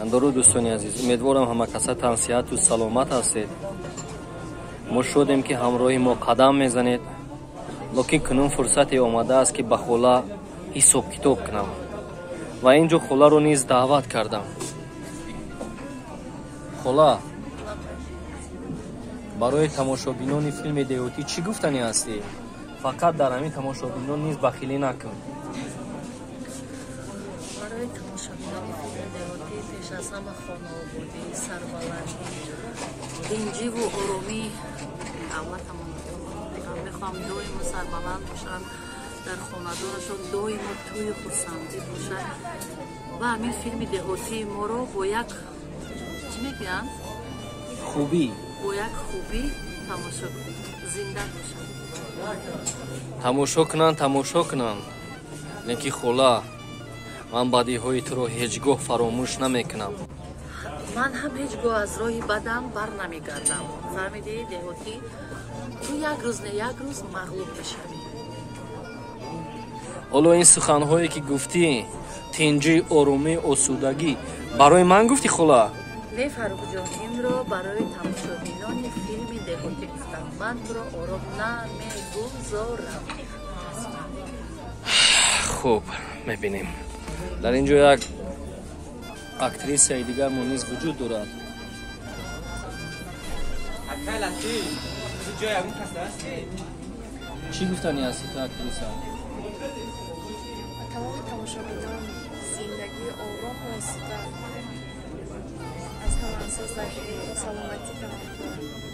Дуруд, дӯстони азиз, умедворам, ҳама каса тансиҳату саломат ҳастед. Мо шодем, ки ҳамроҳи мо қадам мезанед, лекин кунун фурсате омадааст, ки ба хола ҳисоб-китоб кунам ва ин ҷо холаро низ даъват кардам. Хола, барои тамошобинони филми деҳотӣ чӣ гуфтанӣ ҳастӣ? Фақат дар ҳамин тамошобинон низ бахилӣ накун. Барои тамошобинони филми деҳотӣ пеш аз ҳама хонаободӣ, сарбаландӣ, тинҷиву оромӣ давлатамон мехоҳам. Доимо сарбаланд бошанд, дар хонадонашон доимо тӯю хурсандӣ бошад ва ҳамин филми деҳотии моро бо як, чӣ мегӯянд, хубӣ, бо як хубӣ тамошо кунед. Зинда бошанд. Тамошо кунанд, тамошо кунанд. Лекин, хола, ман бадиҳои туро ҳеҷ гоҳ фаромӯш намекунам. Ман ҳам ҳеҷ гоҳ аз роҳи бадам бар намегардам. Фаҳмидӣ, деҳотӣ? Ту як рӯз, не, як рӯз мағлуб мешавӣ. Ҳоло ин суханҳое, ки гуфтӣ, тинҷӣ, оромӣ, осудагӣ, барои ман гуфтӣ, хола? Не, Фаррухҷон, инро барои тамошобинони филми деҳотӣ гуфтам. Ман туро ором намегузорам. Хуб, мебинем. Дар ин ҷо як актрисаи дигармо низ вуҷуд дорад. Акай Латиф, ту ҷои ягон кас ҳастӣ? Чӣ гуфтанӣ ҳастӣ ту, актриса? Ба тамоми тамошобинон зиндагии орому осуда, аз ҳама асос дар саломатӣ таманно.